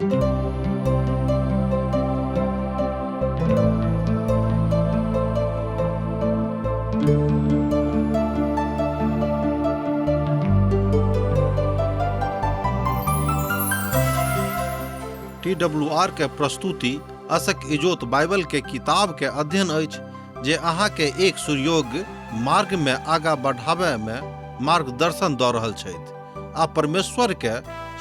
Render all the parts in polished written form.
TWR के प्रस्तुति असक इजोत बाइबल के किताब के अध्ययन अछि जे अहाँ के एक सुयोग्य मार्ग में आगा बढ़ाबय में मार्गदर्शन दऽ रहल छथि आ परमेश्वर के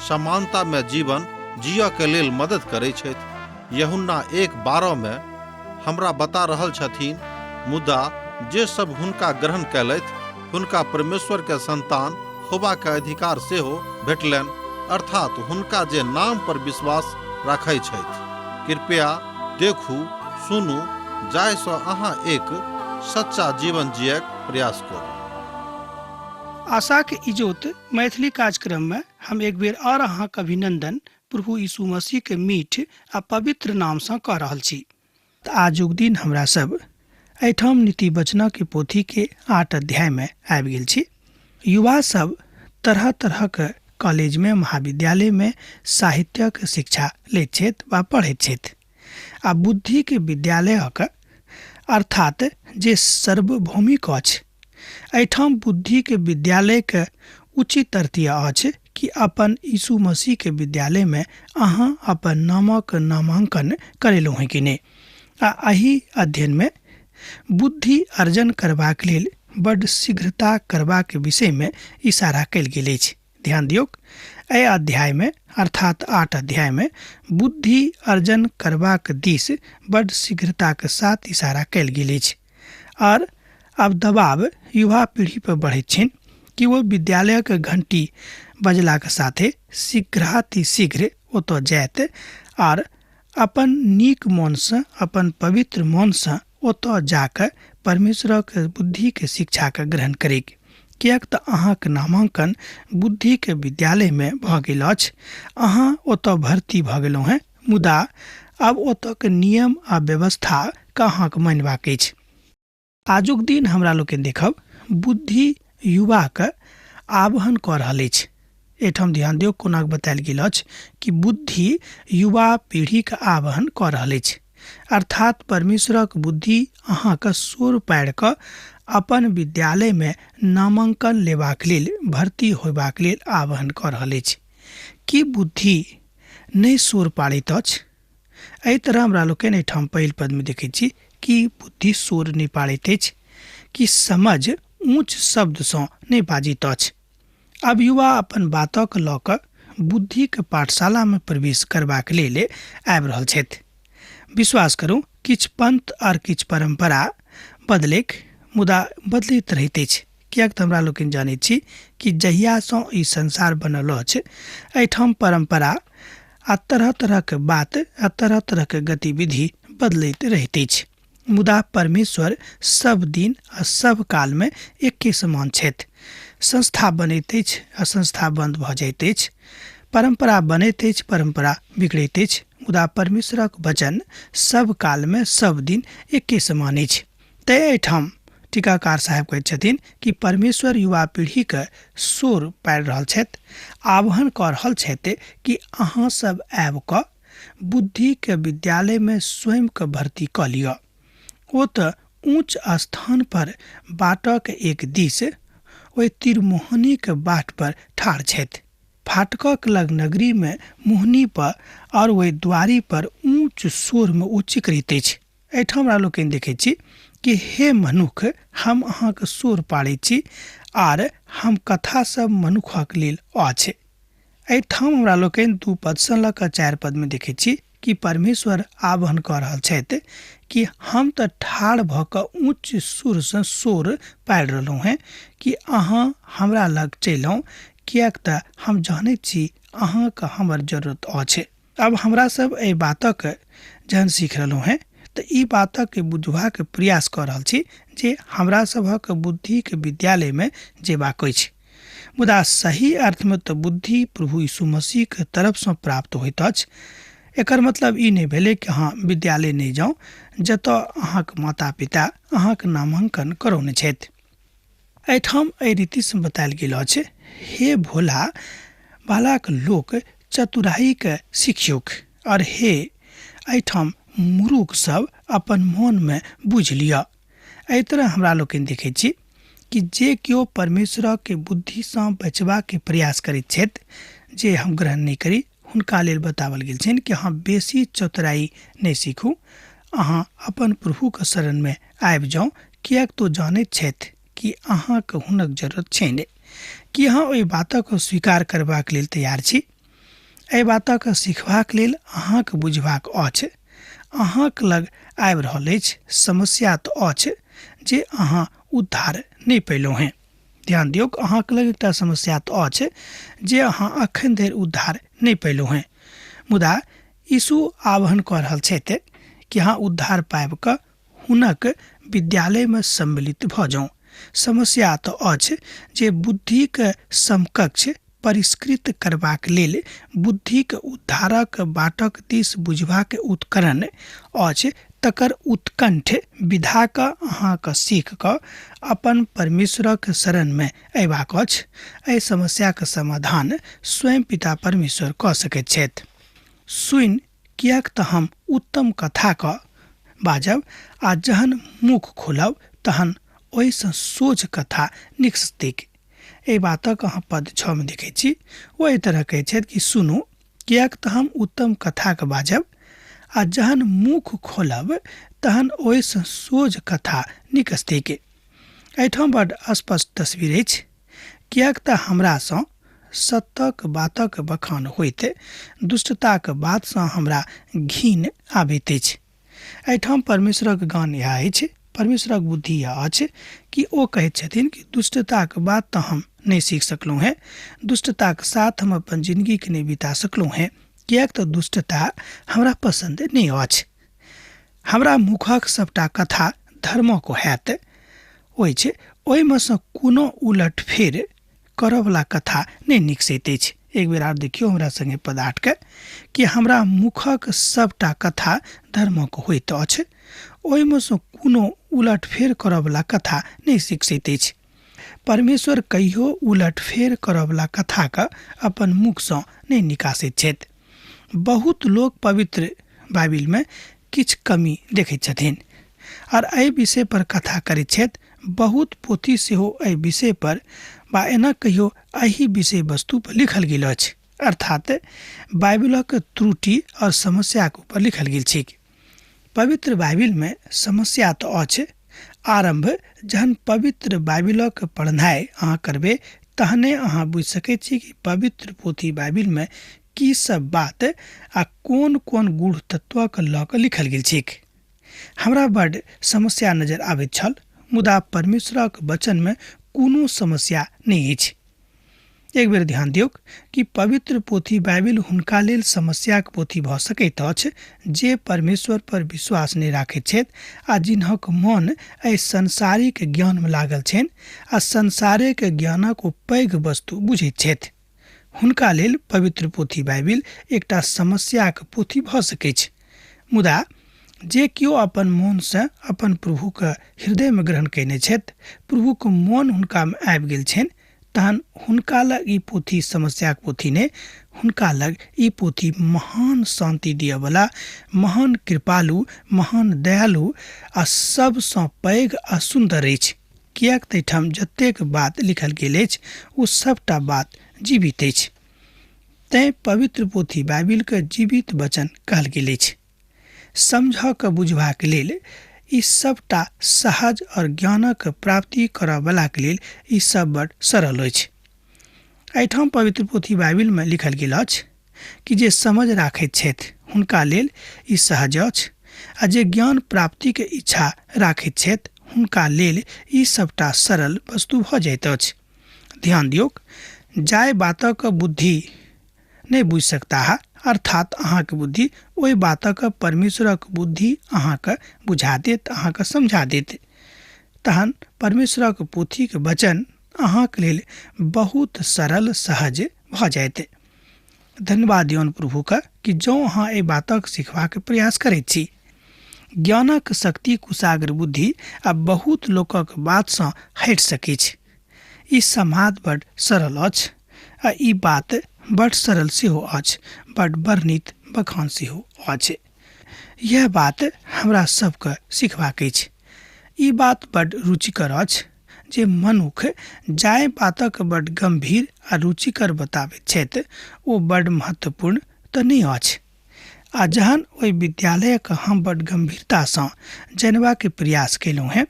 समानता में जीवन जियऽ के लेल मदद करै छथि। यूहन्ना 1:12 में हमरा बता रहल छथिन, मुदा जे सब हुनका ग्रहण कयलथि हुनका परमेश्वर के संतान होबा के अधिकार सेहो भेटलनि, अर्थात हुनका जे नाम पर विश्वास राखै छथि। कृपया देखू, सुनू, जाहि सँ अहाँ एक सच्चा जीवन जियक प्रयास करू। आशाक इजोत मैथिली कार्यक्रम में हम एक बेर और अहाँक अभिनंदन प्रभु यीशु मसीह के मीठ आ पवित्र नाम सँ कऽ रहल छी। तऽ आजुक दिन हमरा सब एहिठाम नीति वचनक पोथी के 8 अध्याय में आबि गेल छी। युवा सब तरह तरहक कॉलेज में, महाविद्यालय में साहित्यक शिक्षा लैत छथि वा पढ़ैत छथि आ बुद्धि के विद्यालयक अर्थात जे सार्वभौमिक अछि, एहिठाम बुद्धि के विद्यालय के उचित अर्थ अछि कि अपन यीशु मसीह के विद्यालय में अहाँ अपन नामक नामांकन करेलहुँ हैं कि नहि। आ एहि अध्ययन में बुद्धि अर्जन करबाक लेल बड्ड शीघ्रता करबाक विषय में इशारा कयल गेल अछि। ध्यान दियौक, एहि अध्याय में अर्थात 8 अध्याय में बुद्धि अर्जन करबाक दिस बड्ड शीघ्रताक साथ इशारा कयल गेल अछि। और आब दबाव युवा पीढ़ी पर बढ़ैत छनि कि ओ विद्यालयक घंटी बजलाक साथे शीघ्रातिशीघ्र ओतऽ जायत आर अपन नीक मोनसँ, अपन पवित्र मोनसँ ओतऽ जाकऽ परमेश्वरक बुद्धिके शिक्षाके ग्रहण करैक, किएक तऽ अहाँक नामांकन बुद्धिके विद्यालयमे भऽ गेल अछि, अहाँ ओतऽ भर्ती भऽ गेलहुँ हेँ, मुदा आब ओतऽके नियम आ व्यवस्थाके अहाँके मानबाक अछि। आजुक दिन हमरा लोकनि देखब बुद्धि युवाके आह्वान कऽ रहल अछि। एहिठाम ध्यान दियौ कोना बतायल गेल अछि कि बुद्धि युवा पीढ़ीके आह्वान कऽ रहल अछि, अर्थात परमेश्वरक बुद्धि अहाँके सोर पारि कऽ अपन विद्यालयमे नामांकन लेबाक लेल, भर्ती होयबाक लेल आह्वान कऽ रहल अछि। की बुद्धि नहि सोर पाड़ैत अछि? एहि तरह हमरा लोकनि एहिठाम पहिल पदमे देखैत छी कि बुद्धि सोर नहि पाड़ैत अछि, कि समझ ऊँच शब्दसँ नहि बाजैत अछि। आब युवा अपन बातक लऽ कऽ बुद्धिके पाठशालामे प्रवेश करबाक लेल आबि रहल छथि। विश्वास करू, किछु पंथ आर किछु परम्परा बदलैक, मुदा बदलैत रहैत अछि, किएक तऽ हमरा लोकनि जानैत छी कि जहियासँ ई संसार बनल अछि एहिठाम परम्परा आ तरह तरहक बात आ तरह तरहक गतिविधि बदलैत रहैत अछि, मुदा परमेश्वर सब दिन आ सब कालमे एके समान छथि। संस्था बनैत अछि आ संस्था बन्द भऽ जाइत अछि, परम्परा बनैत अछि, परम्परा बिगड़ैत अछि, मुदा परमेश्वरक वचन सब कालमे सब दिन एके समान अछि। तैँ एहिठाम टीकाकार साहेब कहैत छथिन कि परमेश्वर युवा पीढ़ीके शोर पाड़ि रहल छथि, आह्वान कऽ रहल छथि कि अहाँ सब आबि कऽ बुद्धिके विद्यालयमे स्वयंके भर्ती कऽ लिअ। ओ तऽ ऊँच स्थान पर बाटक एक दिस ओहि तिरमोहनीके बाट पर ठाढ़ छथि। फाटकक लग नगरीमे मोहनी पर और ओहि द्वारी पर ऊँच स्वरमे ओ चिकरैत अछि। एहिठाम हमरा लोकनि देखै छी कि हे मनुख, हम अहाँके सोर पाड़ै छी आर हम कथा सब मनुखक लेल अछि। एहिठाम हमरा लोकनि 2 पदसँ लऽ कऽ 4 पदमे देखै छी कि परमेश्वर आह्वान कऽ रहल छथि कि हम तऽ ठाढ़ भऽ कऽ ऊँच सुरसँ शोर पाड़ि रहलहुँ हेँ कि अहाँ हमरा लग चलि, किएक तऽ हम जानैत छी अहाँके हमर जरूरत अछि। अब हमरा सब एहि बातक जहन सीख रहलहुँ हेँ तऽ ई बातक बुझबाक प्रयास कऽ रहल छी जे हमरा सभक बुद्धिके विद्यालयमे जेबाक अछि, मुदा सही अर्थमे तऽ बुद्धि प्रभु यीशु मसीहके तरफसँ प्राप्त होइत अछि। एकर मतलब ई नहि भेलै कि अहाँ विद्यालय नहि जाउ जतऽ अहाँके माता पिता अहाँके नामांकन करौने छथि। एहिठाम एहि रीतिसँ बतायल गेल अछि, हे भोला बालाक लोक चतुराईके सिखियौक, आओर हे एहिठाम मुरुख सब अपन मोनमे बुझि लिअ। एहि तरह हमरा लोकनि देखै छी कि जे केओ परमेश्वरके बुद्धिसँ बचबाके प्रयास करैत छथि, जे हम ग्रहण नहि करी, हुनका लेल बताओल गेल छनि कि अहाँ बेसी चतुराई नहि सीखू, अहाँ अपन प्रभुके शरणमे आबि जाउ, किएक तो जानैत छथि कि अहाँके हुनक जरूरत छै नहि। कि अहाँ ओहि बातक स्वीकार करबाक लेल तैयार छी? एहि बातक सीखबाक लेल अहाँके बुझबाक अछि। अहाँके लग आबि रहल अछि समस्या तऽ अछि जे अहाँ उद्धार नहि पयलहुँ हेँ। ध्यान दियौक, अहाँके लग एकटा समस्या तऽ अछि जे अहाँ अखन धरि उद्धार नहि पयलहुँ हेँ, मुदा यीशु आह्वान कऽ रहल छथि कि अहाँ उद्धार पाबि कऽ हुनक विद्यालयमे सम्मिलित भऽ जाउ। समस्या तऽ अछि जे बुद्धिके समकक्ष परिष्कृत करबाक लेल बुद्धिक उद्धारक बाटक दिस बुझबाक उत्करण अछि, तकर उत्कंठ विधाके अहाँके सीख कऽ अपन परमेश्वरक शरणमे अयबाक अछि। एहि समस्याके समाधान स्वयं पिता परमेश्वर कऽ सकैत छथि। सुनि किएक तऽ हम उत्तम कथाके बाजब, आ जहन मुख खोलब तहन ओहिसँ सोझ कथा निकसतैक। एहि बातक अहाँ पद 6 मे देखै छी। ओ एहि तरह कहै छथि कि सुनू, किएक तऽ हम उत्तम कथाके बाजब, आ जहन मुख खोलब तहन ओहिसँ सोझ कथा निकसतैक। एहिठाम बड स्पष्ट तस्वीर अछि, किएक तऽ हमरासँ सत्यक बातक बखान होइत दुष्टताक बातसँ हमरा घिन आबैत अछि। एहिठाम परमेश्वरक ज्ञान इएह अछि, परमेश्वरक बुद्धि इएह अछि कि ओ कहैत छथिन कि दुष्टताक बात तऽ हम नहि सीख सकलहुँ हेँ, दुष्टताक साथ हम अपन जिन्दगीके नहि बिता सकलहुँ हेँ, किएक तऽ दुष्टता हमरा पसन्द नहि अछि। हमरा मुखक सबटा कथा धर्मक हैत अछि, ओहिमे सँ कोनो उलट फेर करऽवला कथा नहि निकसैत अछि। एक बेर आर देखियौ हमरा संगे पद 8 के कि हमरा मुखक सबटा कथा धर्मक होइत अछि, ओहिमे सँ कोनो उलट फेर करऽवला कथा नहि सिखैत अछि। परमेश्वर कहियो उलट फेर करऽवला कथाके अपन मुखसँ नहि निकासैत छथि। बहुत लोक पवित्र बाइबिलमे किछु कमी देखैत छथिन आओर एहि विषय पर कथा करैत छथि। बहुत पोथी सेहो एहि विषय पर वा एना कहियो एहि विषय वस्तु पर लिखल गेल अछि, अर्थात बाइबिलक त्रुटि और समस्याक ऊपर लिखल गेल छैक। पवित्र बाइबिलमे समस्या तऽ अछि। आरम्भ जहन पवित्र बाइबिलक पढ़नाइ अहाँ करबै तहने अहाँ बुझि सकै छी कि पवित्र पोथी बाइबिलमे की सब बात आ कोन कोन गूढ़ तत्वके लऽ कऽ लिखल गेल छैक। हमरा बड समस्या नजर आबैत छल, मुदा परमेश्वरक वचनमे कोनो समस्या नहि अछि। एक बेर ध्यान दियौक कि पवित्र पोथी बाइबिल हुनका लेल समस्याक पोथी भऽ सकैत अछि जे परमेश्वर पर विश्वास नहि राखैत छथि आ जिनक मन एहि सांसारिक ज्ञानमे लागल छनि आ संसारेके ज्ञानक ओ पैघ वस्तु बुझैत छथि। हुनका लेल पवित्र पोथी बाइबिल एकटा समस्याक पोथी भऽ सकैछ। मुदा जे केओ अपन मोनसँ अपन प्रभुके हृदयमे ग्रहण कयने छथि, प्रभुके मोन हुनकामे आबि गेल छनि, तहन हुनका लग ई पोथी समस्याक पोथी नहि, हुनका लग ई पोथी महान शान्ति दिअवला, महान कृपालु, महान दयालु आ सबसँ पैघ आ सुन्दर अछि। किएक तऽ एहिठाम जतेक बात लिखल गेल अछि ओ सबटा बात जीवित अछि। तैँ पवित्र पोथी बाइबिलके जीवित वचन कहल गेल अछि। समझऽ कऽ बुझबाक लेल ई सबटा सहज और ज्ञानक प्राप्ति करऽवलाके लेल ई सब बड सरल अछि। एहिठाम पवित्र पोथी बाइबिलमे लिखल गेल अछि कि जे समझ राखैत छथि हुनका लेल ई सहज अछि आ जे ज्ञान प्राप्तिके इच्छा राखैत छथि हुनका लेल ई सबटा सरल वस्तु भऽ जाइत अछि। ध्यान दियौक, जाहि बातक बुद्धि नहि बुझि सकताह, अर्थात अहाँके बुद्धि, ओहि बातक परमेश्वरक बुद्धि अहाँके बुझा देत, अहाँके समझा देत। तहन परमेश्वरक पोथीके वचन अहाँके लेल बहुत सरल सहज भऽ जायत। धन्यवाद दियौन प्रभुके कि जँ अहाँ एहि बातक सिखबाक प्रयास करैत छी। ज्ञानक शक्ति कुशाग्र बुद्धि आ बहुत लोकक बातसँ हटि सकैछ। ई समाद बड सरल अछि आ ई बात बड सरल सेहो अछि, बड वर्णित बखान सेहो अछि। यह बात हमरा सबके सिखबाक अछि। ई बात बड रुचिकर अछि जे मनुख जाहि बातक बड गंभीर आ रुचिकर बताबैत छथि ओ बड महत्वपूर्ण तऽ नहि अछि। आ जहन ओहि विद्यालयके हम बड गंभीरतासँ जानबाके प्रयास केलहुँ हेँ,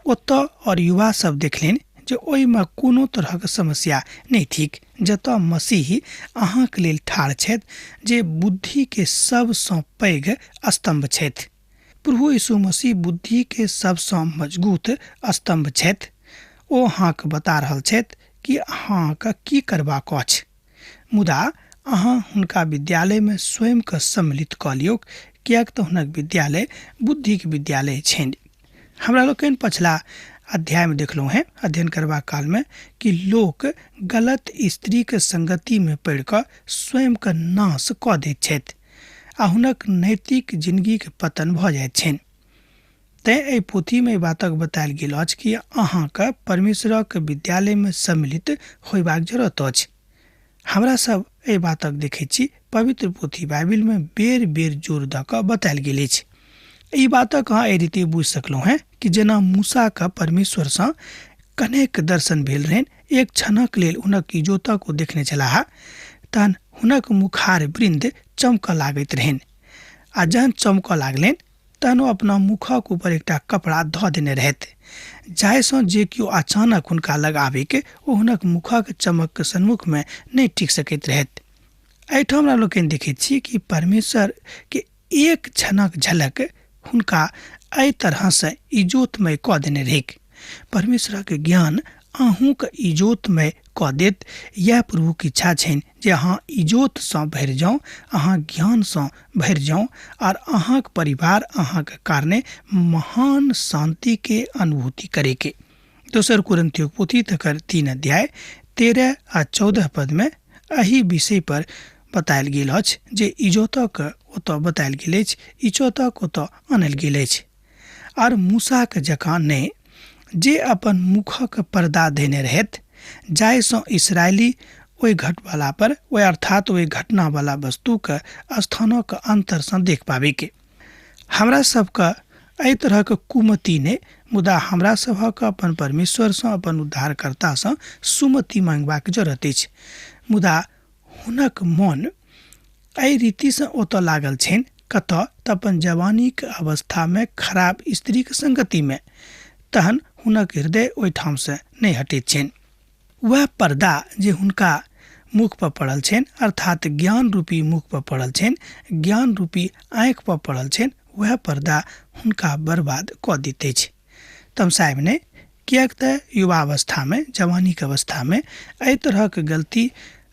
ओतऽ और युवा सब देखलनि जे ओहिमे कोनो तरहक समस्या नहि थिक, जतऽ मसीह अहाँके लेल ठाढ़ छथि जे बुद्धिके सबसँ पैघ स्तम्भ छथि। प्रभु यीशु मसीह बुद्धिके सबसँ मजबूत स्तम्भ छथि। ओ अहाँके बता रहल छथि कि अहाँके की करबाक अछि, मुदा अहाँ हुनका विद्यालयमे स्वयंके सम्मिलित कऽ लियौक, किएक तऽ हुनक विद्यालय बुद्धिके विद्यालय छनि। हमरा लोकनि पछिला अध्यायमे देखलहुँ हेँ अध्ययन करबाक कालमे कि लोक गलत स्त्रीके संगतिमे पड़ि कऽ स्वयंके नाश कऽ दैत छथि आ हुनक नैतिक जिनगीके पतन भऽ जाइत छनि। तेँ एहि पोथीमे एहि बातक बतायल गेल अछि कि अहाँके परमेश्वरक विद्यालयमे सम्मिलित होयबाक जरूरत अछि। हमरा सब एहि बातक देखैत छी पवित्र पोथी बाइबिलमे बेर बेर जोर दऽ कऽ बतायल गेल अछि। ई बातक अहाँ एहि रीति बुझि सकलहुँ हेँ कि जेना मूसाके परमेश्वरसँ कनेक दर्शन भेल रहनि, एक क्षणक लेल हुनक इजोतक ओ देखने छलाह, तहन हुनक मुखार वृन्द चमकऽ लागैत रहनि आ जहन चमकऽ लागलनि तहन ओ अपना मुखक ऊपर एकटा कपड़ा धऽ देने रहथि, जाहिसँ जे केओ अचानक हुनका लग आबिके ओ हुनक मुखक चमकके सन्मुखमे नहि टिक सकैत रहथि। एहिठाम हमरा लोकनि देखैत छी कि परमेश्वर के एक क्षणक झलक हुनका एहि तरहसँ इजोतमय कऽ देने रहैक। परमेश्वरक ज्ञान अहूँके इजोतमय कऽ देत। यह प्रभुके इच्छा छनि जे अहाँ इजोतसँ भरि जाउ, अहाँ ज्ञानसँ भरि जाउ आर अहाँके परिवार अहाँके कारणे महान शान्तिके अनुभूति करैके। दोसर कुरिन्थियोक पोथी तकर 3 अध्याय 13 आ 14 पदमे एहि विषय पर बतायल गेल अछि जे इजोतक ओतऽ बतायल गेल अछि, इजोतक ओतऽ आनल गेल अछि। आर मूसाके जकाँ नहि जे अपन मुखक पर्दा देने रहथि, जाहिसँ इसराइली ओहि घटवाला पर ओहि अर्थात ओहि घटनावाला वस्तुके स्थानक अन्तरसँ देख पाबैके। हमरा सबके एहि तरहक कुमति नहि, मुदा हमरा सभक अपन परमेश्वरसँ अपन उद्धारकर्तासँ सुमति मांगबाक जरूरत अछि। मुदा हुनक मन एहि रीतिसँ ओतऽ लागल छनि कतऽ तऽ अपन जवानीके अवस्थामे खराब स्त्रीके संगतिमे, तहन हुनक हृदय ओहिठामसँ नहि हटैत छनि। वएह पर्दा जे हुनका मुख पर पड़ल छनि, अर्थात ज्ञान रूपी मुख पर पड़ल छनि, ज्ञान रूपी आँखि पर पड़ल छनि, वएह पर्दा हुनका बर्बाद कऽ दैत अछि। तमसायब नहि, किएक तऽ युवावस्थामे जवानीके अवस्थामे एहि तरहक गलती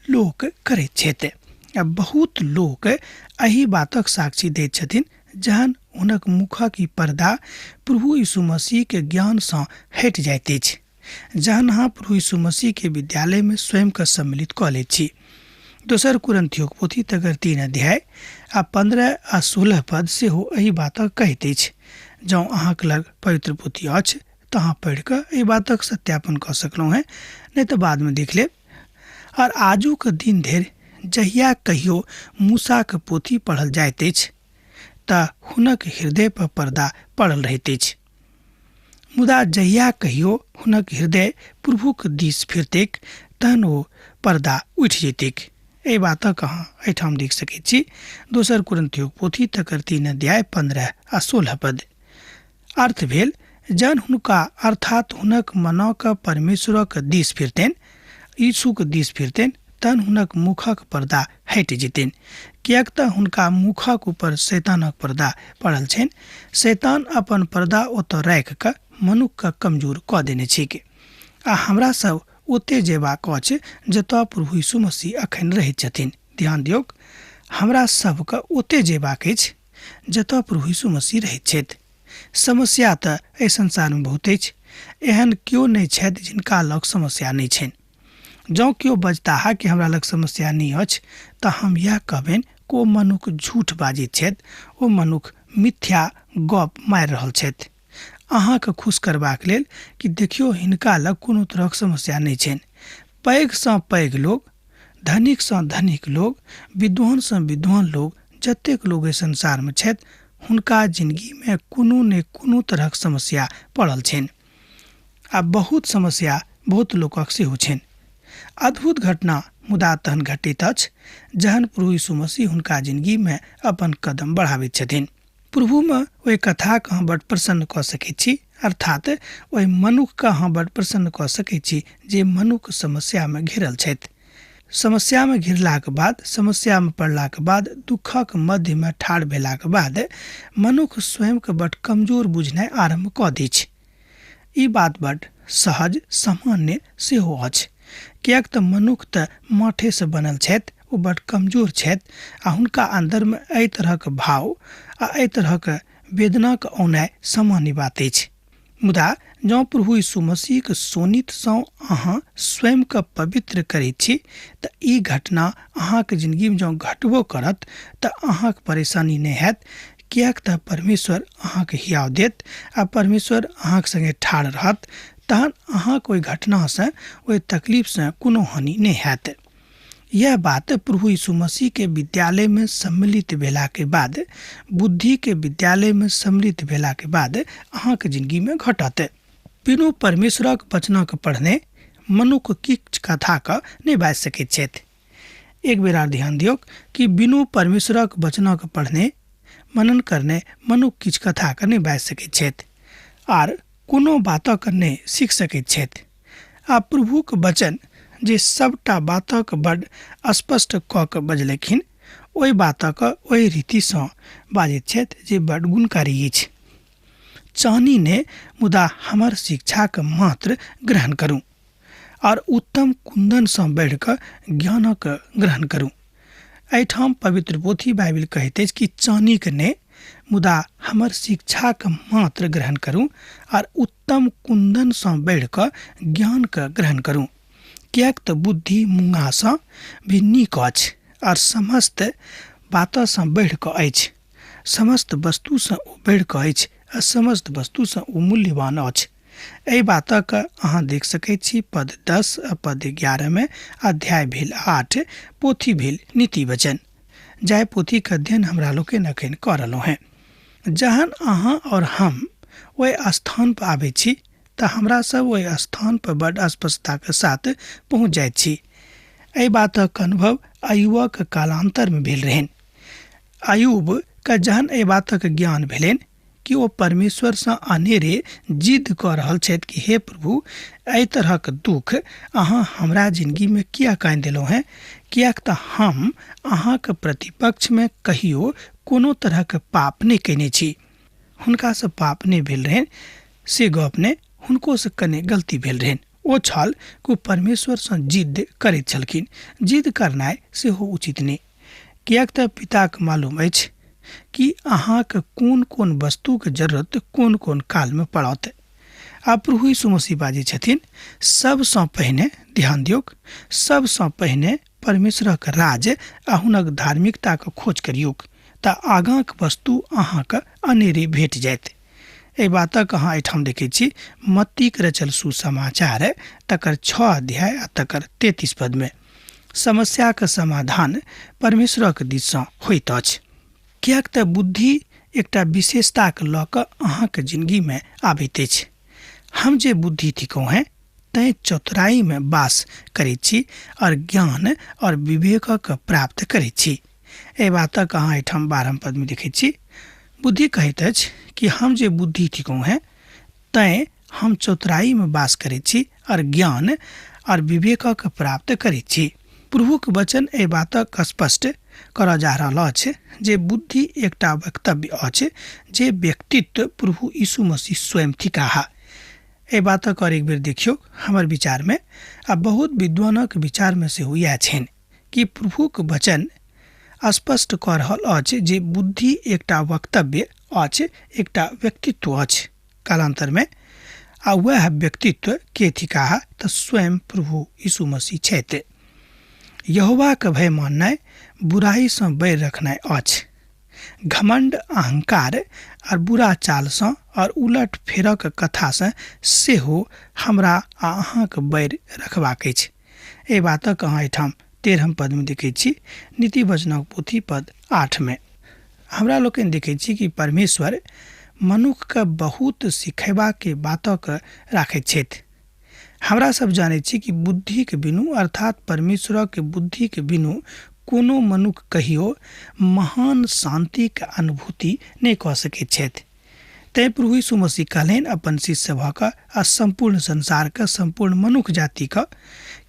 लोक करैत छथि आ बहुत लोक एहि बातक साक्षी दैत छथिन जहन हुनक मुखक ई पर्दा प्रभु यीशु मसीहके ज्ञानसँ हटि जाइत अछि। जहन अहाँ प्रभु यीशु मसीहके विद्यालयमे स्वयंके सम्मिलित कऽ लैत छी। दोसर कुरिन्थियोक पोथी तकर 3 अध्याय आ 15 आ 16 पद सेहो एहि बातक कहैत अछि। जँ अहाँके लग पवित्र पोथी अछि तऽ अहाँ पढ़ि कऽ एहि बातक सत्यापन कऽ सकलहुँ हेँ, नहि तऽ बादमे देख लेब। और आजुक दिन धरि जहिया कहियो मूसाके पोथी पढ़ल जाइत अछि तऽ हुनक हृदय पर पर्दा पड़ल रहैत अछि, मुदा जहिया कहियो हुनक हृदय प्रभुक दिस फिरतैक तहन ओ पर्दा उठि जैतैक। एहि बातक अहाँ एहिठाम देख सकैत छी। दोसर कुरिन्थियोक पोथी तकर 3 अध्याय 15 आ 16 पद। अर्थ भेल जहन हुनका अर्थात हुनक मनक परमेश्वरक दिस फिरतनि, यीशुक दिस फिरतनि, तहन हुनक मुखक पर्दा हटि जेतनि, किएक तऽ हुनका मुखक ऊपर शैतानक पर्दा पड़ल छनि। शैतान अपन पर्दा ओतऽ राखि कऽ मनुखके कमजोर कऽ देने छैक आ हमरा सब ओते जेबाक अछि जतऽ प्रभु यीशु मसीह अखन रहैत छथिन। ध्यान दियौक, हमरा सबके ओते जेबाक अछि जतऽ प्रभु यीशु मसीह रहैत छथि। समस्या तऽ एहि संसारमे बहुत अछि, एहन केओ नहि छथि जिनका लग समस्या नहि छनि। जँ केओ बजताह कि हमरा लग समस्या नहि अछि तऽ हम इएह कहबनि कि ओ मनुख झूठ बाजैत छथि, ओ मनुख मिथ्या गप मारि रहल छथि अहाँके खुश करबाक लेल कि देखियौ हिनका लग कोनो तरहक समस्या नहि छनि। पैघसँ पैघ लोक धनिकसँ धनिक लोग, विद्वानसँ विद्वान लोग, जतेक लोग एहि संसारमे छथि हुनका जिंदगीमे कोनो ने कोनो तरहक समस्या पड़ल छनि आ बहुत समस्या बहुत लोकक सेहो छनि। अद्भुत घटना मुदा तहन घटित अछि जहन प्रभु यीशु मसीह हुनका जिंदगीमे अपन कदम बढ़ाबैत छथिन। प्रभुमे ओहि कथाके अहाँ बड प्रसन्न कऽ सकैत छी, अर्थात ओहि मनुखके अहाँ बड प्रसन्न कऽ सकैत छी जे मनुख समस्यामे घिरल छथि। समस्यामे घिरलाके बाद, समस्यामे पड़लाके बाद, दुःखक मध्यमे ठाढ़ भेलाके बाद मनुख स्वयंके बड कमजोर बुझनाइ आरम्भ कऽ दै छै। ई बात बड सहज सामान्य सेहो अछि, किएक तऽ मनुख तऽ माठेसँ बनल छथि, ओ बड कमजोर छथि आ हुनका अन्दरमे एहि तरहक भाव आ एहि तरहक वेदनाक औनाइ सामान्य बात अछि। मुदा जँ प्रभु यीशु मसीहक शोणितसँ अहाँ स्वयंके पवित्र करैत छी तऽ ई घटना अहाँके जिंदगीमे जँ घटबो करत तऽ अहाँके परेशानी नहि हैत, किएक तऽ परमेश्वर अहाँके हियाव देत आ परमेश्वर अहाँके संगे ठाढ़ रहत। तहन अहाँके ओहि घटनासँ, ओहि तकलीफसँ कोनो हानि नहि हैत। यह बात प्रभु यीशु मसीह के विद्यालय में सम्मिलित भेला के बाद, बुद्धि के विद्यालय में सम्मिलित भेला के बाद अहाँके जिंदगी में घटत। बिनु परमेश्वरक वचनक पढ़ने मनुख किछु कथाके नहि बाजि सकैत छथि। एक बेर आर ध्यान दियौक कि बिनु परमेश्वरक वचनक पढ़ने मनन करने मनुख किछु कथाके नहि बाजि सकैत छथि आर कोनो बातक नहि सीख सकैत छथि। आ प्रभुक वचन जे सबटा बातक बड स्पष्ट कऽ के बजलखिन, ओहि बातक ओहि रीतिसँ बाजैत छथि जे बड गुणकारी अछि। चानी ने मुदा हमर शिक्षाके मात्र ग्रहण करू और उत्तम कुन्दनसँ बढ़ि कऽ ज्ञानक ग्रहण करू। एहिठाम पवित्र पोथी बाइबिल कहैत अछि कि चानीके ने मुदा हमर शिक्षाके मात्र ग्रहण करू और उत्तम कुन्दनसँ बढ़ि कऽ ज्ञानके ग्रहण करू, किएक तऽ बुद्धि मूँगासँ भी नीक अछि और समस्त बातसँ बढ़ि कऽ अछि, समस्त वस्तुसँ ओ बढ़ि कऽ अछि आ समस्त वस्तुसँ ओ मूल्यवान अछि। एहि बातक अहाँ देख सकैत छी पद 10 आ पद 11 में अध्याय भेल 8, पोथी भेल नीति वचन, जाहि पोथीके अध्ययन हमरा लोकनि अखन कऽ रहलहुँ हेँ। जहन अहाँ और हम ओहि स्थान पर आबै छी तऽ हमरा सब ओहि स्थान पर बड स्पष्टताके साथ पहुँच जाइत छी। एहि बातक अनुभव अयुबक कालांतरमे भेल रहनि। अयुबके जहन एहि बातक ज्ञान भेलनि कि ओ परमेश्वरसँ अनेरे जिद कऽ रहल छथि कि हे प्रभु, एहि तरहक दुःख अहाँ हमरा जिंदगीमे किएक आनि देलहुँ हेँ, किएक तऽ हम अहाँके प्रतिपक्षमे कहियो कोनो तरहक पाप नहि कयने छी। हुनकासँ पाप नहि भेल रहनि से गप नहि, हुनकोसँ कने गलती भेल रहनि। ओ छल कि ओ परमेश्वरसँ जिद करैत छलखिन। जिद करनाइ सेहो उचित नहि, किएक तऽ पिताके मालूम अछि कि अहाँके कोन कोन वस्तुके जरूरत कोन कोन कालमे पड़त। आ प्रभु यीशु मसीह बाजै छथिन, सबसँ पहिने ध्यान दियौक, सबसँ पहिने परमेश्वरक राज आ हुनक धार्मिकताके खोज करियौक तऽ आगाँक वस्तु अहाँके अनेरे भेट जायत। एहि बातक अहाँ एहिठाम देखै छी मत्तीक रचल सुसमाचार तकर 6 अध्याय आ तकर 33 पदमे। समस्याके समाधान परमेश्वरक दिससँ होइत अछि, किएक तऽ बुद्धि एकटा विशेषताके लऽ कऽ अहाँके जिंदगीमे आबैत अछि। हम जे बुद्धि थिकहुँ हेँ तैँ चतुराइमे वास करैत छी और ज्ञान और विवेकक प्राप्त करैत छी। एहि बातक अहाँ एहिठाम 12 पदमे देखैत छी। बुद्धि कहैत अछि कि हम जे बुद्धि थिकहुँ हेँ तैँ हम चतुराइमे वास करैत छी और ज्ञान और विवेकक प्राप्त करैत छी। प्रभुक वचन एहि बातक स्पष्ट करऽ जा रहल अछि जे बुद्धि एकटा वक्तव्य अछि जे व्यक्तित्व प्रभु यीशु मसीह स्वयं थिकाह। एहि बातक और एक बेर देखियौ, हमर विचारमे आ बहुत विद्वानक विचारमे सेहो इएह छनि कि प्रभुक वचन स्पष्ट कऽ रहल अछि जे बुद्धि एकटा वक्तव्य अछि, एकटा व्यक्तित्व अछि कालांतरमे, आ वएह व्यक्तित्व के थिकाह तऽ स्वयं प्रभु यीशु मसीह छथि। यहोवाके भय माननाइ बुराइसँ बैर रखनाइ अछि। घमंड, अहंकार और बुरा चालसँ और उलट फेरक कथासँ सेहो हमरा आ अहाँके बैर रखबाक अछि। एहि बातक अहाँ एहिठाम 13 पदमे देखैत छी, नीति वचनक पोथी पद 8 मे। हमरा लोकनि देखैत छी कि परमेश्वर मनुखके बहुत सिखेबाके बातक राखैत छथि। हमरा सब जानैत छी कि बुद्धिके बिनु अर्थात परमेश्वरक बुद्धिके बिनु कोनो मनुख कहियो महान शान्तिके अनुभूति नहि कऽ सकैत छथि। तैं प्रभु यीशु मसीह कहलनि अपन शिष्य सभक आ सम्पूर्ण संसारके, सम्पूर्ण मनुख जातिके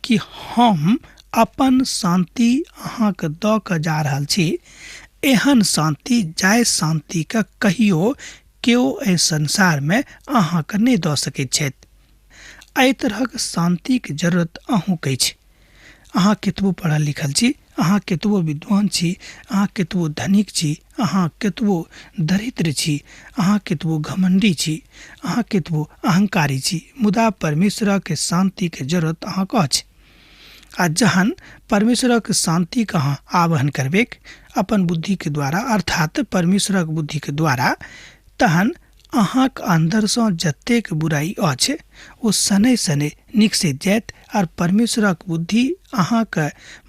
कि हम अपन शान्ति अहाँके दऽ कऽ जा रहल छी, एहन शान्ति जाहि शान्तिके कहियो केओ एहि संसारमे अहाँके नहि दऽ सकैत छथि। एहि तरहक शान्तिके जरूरत अहूँके अछि। अहाँ केतबो पढ़ल लिखल छी, अहाँ केतबो विद्वान छी, अहाँ केतबो धनिक छी, अहाँ केतबो दरिद्र छी, अहाँ केतबो घमंडी छी, अहाँ केतबो अहंकारी छी, मुदा परमेश्वरक शान्तिके जरूरत अहाँके अछि। आ जहन परमेश्वरक शान्तिके अहाँ आवाहन करबेक अपन बुद्धिके द्वारा अर्थात परमेश्वरक बुद्धिके द्वारा, तहन अहाँक अन्दरसँ जतेक बुराइ अछि ओ शनै शनै निकसैत जायत आर परमेश्वरक बुद्धि अहाँक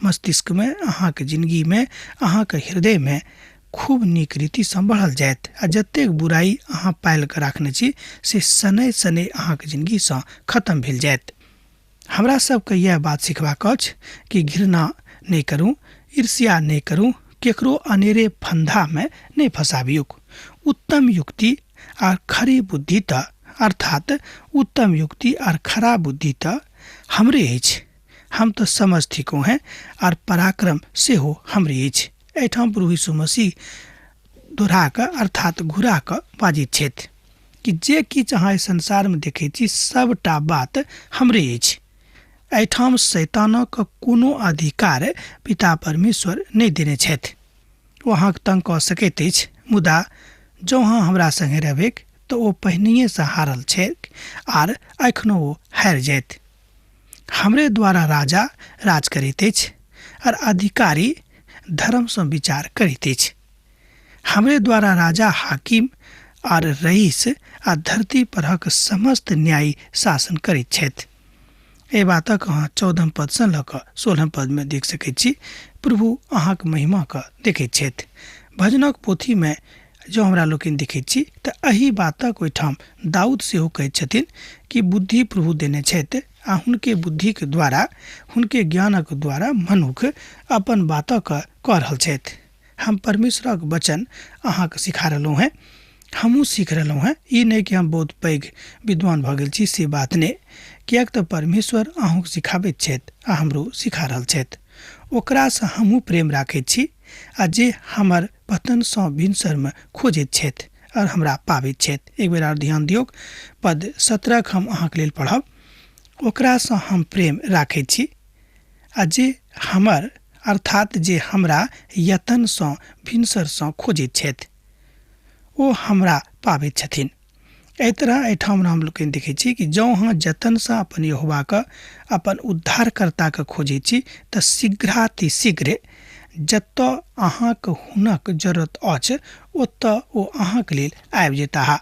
मस्तिष्कमे, अहाँक जिंदगीमे, अहाँक हृदयमे खूब नीक रीतिसँ बढ़ल जायत आ जतेक बुराइ अहाँ पालि कऽ राखने छी से शनै शनै अहाँक जिंदगीसँ खत्म भेल जायत। हमरा सबके यैह बात सिखबाक अछि कि घृणा नहि करू, ईर्ष्या नहि करू, केकरो अनेरे फंदामे नहि फंसाबियौक। उत्तम युक्ति आर खरी बुद्धि तऽ अर्थात उत्तम युक्ति आर खरा बुद्धि तऽ हमरे अछि। हम तऽ समझ थिकहुँ हेँ आर पराक्रम सेहो हमरे अछि। एहिठाम प्रभु यीशु मसीह दोहरा कऽ अर्थात घुरा कऽ बाजैत छथि कि जे किछु अहाँ एहि संसारमे देखैत छी सबटा बात हमरे अछि। एहिठाम शैतानक कोनो अधिकार पिता परमेश्वर नहि देने छथि। ओ अहाँके तंग कऽ सकैत अछि, मुदा जँ अहाँ हमरा सङ्गे रहबैक तऽ ओ पहिनहिएसँ हारल छैक आर एखनो ओ हारि जायत। हमरे द्वारा राजा राज करैत अछि आर अधिकारी धर्मसँ विचार करैत अछि। हमरे द्वारा राजा हाकिम आर रईस आ धरती परहक समस्त न्यायी शासन करैत छथि। एहि बातक अहाँ 14 पदसँ लऽ कऽ 16 पदमे देख सकैत छी। प्रभु अहाँक महिमाके देखैत छथि। भजनक पोथीमे जँ हमरा लोकनि देखैत छी तऽ एहि बातक ओहिठाम दाऊद सेहो कहैत छथिन कि बुद्धि प्रभु देने छथि आ हुनके बुद्धिके द्वारा, हुनके ज्ञानक द्वारा मनुख अपन बातक कऽ रहल छथि। हम परमेश्वरक वचन अहाँके सिखा रहलहुँ हेँ, हमहूँ सीख रहलहुँ हेँ। ई नहि कि हम बहुत पैघ विद्वान भऽ गेल छी, से बात नहि, किएक तऽ परमेश्वर अहूँके सिखाबैत छथि आ हमरो सिखा रहल छथि। ओकरासँ हमहूँ प्रेम राखैत छी आ जे हमर पतनसँ भिनसरमे खोजैत छथि आओर हमरा पाबैत छथि। एक बेर आर ध्यान दियौक, पद 17 हम अहाँके लेल पढ़ब। ओकरासँ हम प्रेम राखैत छी आ जे हमर अर्थात जे हमरा यतनसँ भिनसरसँ खोजैत छथि ओ हमरा पाबैत छथिन। एहि तरह एहिठाम हम लोकनि देखैत छी कि जँ अहाँ जतनसँ अपन यहोवाके, अपन उद्धारकर्ताके खोजैत छी तऽ शीघ्रातिशीघ्र जतऽ अहाँके हुनक जरूरत अछि ओतऽ ओ अहाँके लेल आबि जेताह।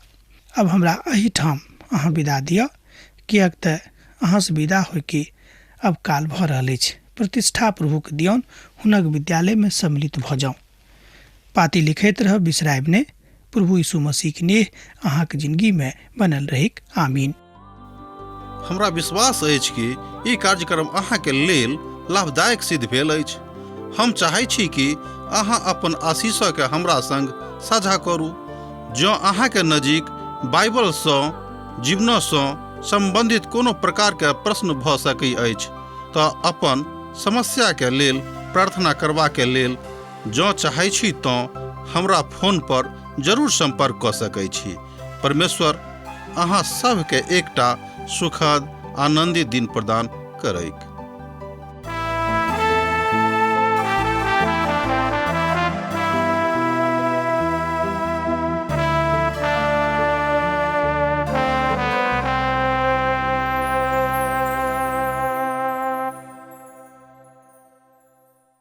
अब हमरा एहिठाम अहाँ विदा दिअ, किएक तऽ अहाँसँ विदा होइके अब काल भऽ रहल अछि। प्रतिष्ठा प्रभुके दियौन, हुनक विद्यालयमे सम्मिलित भऽ जाउ। पाती लिखैत रहब, बिसरायब नहि। प्रभु यीशु मसीहके नेह अहाँके जिंदगीमे बनल रहैक। आमीन। हमरा विश्वास अछि कि ई कार्यक्रम अहाँके लेल लाभदायक सिद्ध भेल अछि। हम चाहै छी कि अहाँ अपन आशीषके हमरा संग साझा करू। जँ अहाँके नजीक बाइबलसँ जीवनसँ सम्बन्धित कोनो प्रकारके प्रश्न भऽ सकै अछि तऽ अपन समस्याके लेल प्रार्थना करबाके लेल जँ चाहै छी तँ हमरा फोन पर जरूर सम्पर्क कऽ सकै छी। परमेश्वर अहाँ सभके एकटा सुखद आनन्दित दिन प्रदान करैक।